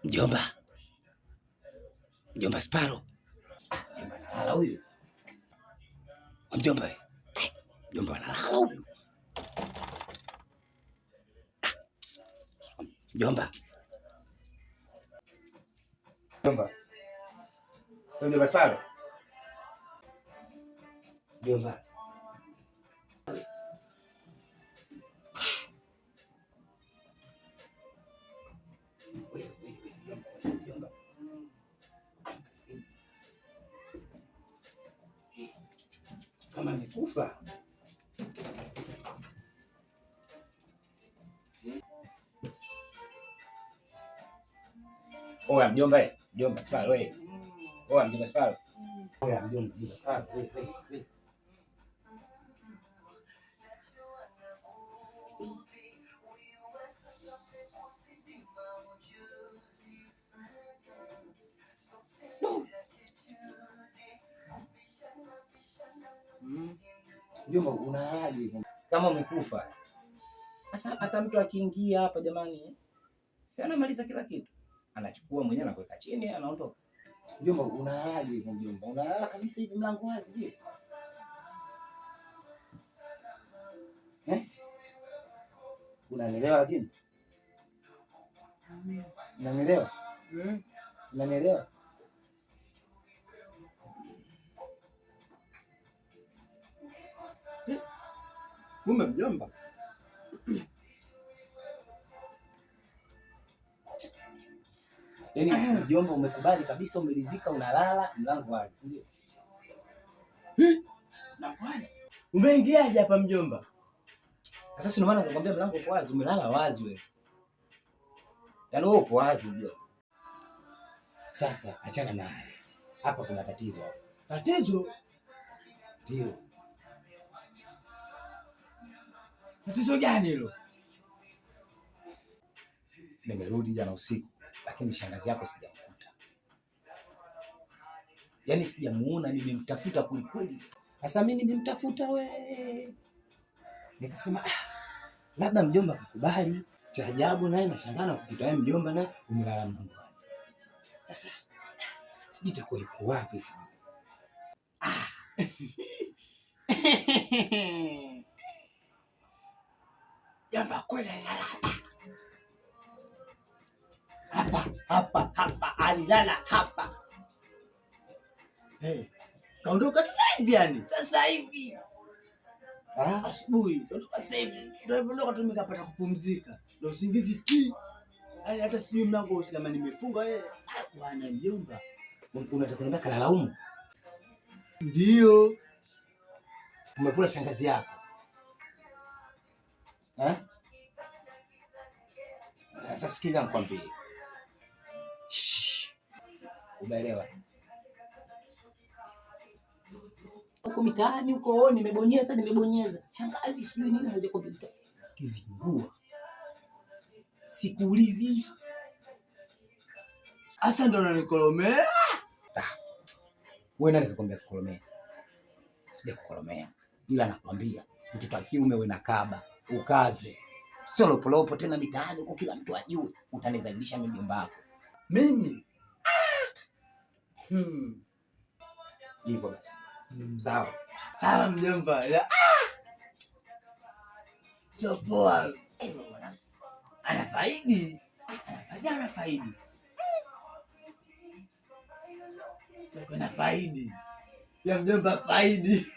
Mjomba, mjomba Sparo, mjomba analala huyu. Mjomba, mjomba analala huyu. Mjomba, mjomba, mjomba Sparo, mjomba. Kama amekufa. Oya mjomba, mjomba Sparo wewe. Oya mjomba Sparo. Oya mjomba, mjomba Sparo wewe wewe. Mjomba, unalalaje kama umekufa? Sasa hata mtu akiingia hapa jamani, si anamaliza kila kitu, anachukua mwenyewe anakuweka chini, anaondoka. Mjomba, unalalaje hivyo mjomba? Unalala kabisa hivi mlango wazi je? Eh? Unanielewa lakini? Unanielewa? Unanielewa? Kumbe mjomba. Yaani mjomba, umekubali kabisa, umelizika, unalala mlango wazi, si ndio? Mlango wazi. Umeingiaje hapa mjomba? Sasa si ndio maana nakwambia mlango uko wazi, umelala wazi wewe. Yaani wewe upo wazi mjomba. Sasa achana naye. Hapa kuna tatizo hapa. Tatizo? Ndio. Tatizo gani hilo? Nimerudi jana usiku, lakini shangazi yako sijamkuta. Yaani sijamuona, nimemtafuta kwelikweli. Sasa mimi nimemtafuta we, nikasema labda mjomba akakubali. Cha ajabu naye nashangaa na kukuta wewe mjomba naye umelala mlango wazi. Sasa sijui itakuwa iko wapi sijui. Jamba kweli alilala hapa. Hapa, hapa, hapa, alilala hapa. Hey, kaondoka sasa hivi yani. Sasa hivi. Asubuhi, kaondoka sasa hivi. Ndio alivyoondoka tu nikapata kupumzika. Ndio usingizi ti. Yaani hata sijui mlango kama nimefunga yeye. Bwana mjomba. Unataka kuniambia kalala humu? Ndio. Umekula shangazi yako. Eh? Sasa sikiza nikwambie. Shh. Umeelewa? Huko mitaani huko nimebonyeza nimebonyeza. Shangazi sijui nini moja kompyuta. Kizingua. Sikuulizi. Asa ndo unanikolomea? Wewe nani kakwambia kukolomea? Sija kukolomea. Ila nakwambia mtoto wa kiume wewe na kaba, ukaze. Sio lopolopo tena mitaani huko kila mtu ajue, utanizalisha mimi mjomba wako. Mimi? Hivyo basi. Sawa. Sawa mjomba. Sio poa. Anafaidi. Anafaidi, anafaidi. Sio kuna faidi. Ya mjomba faidi.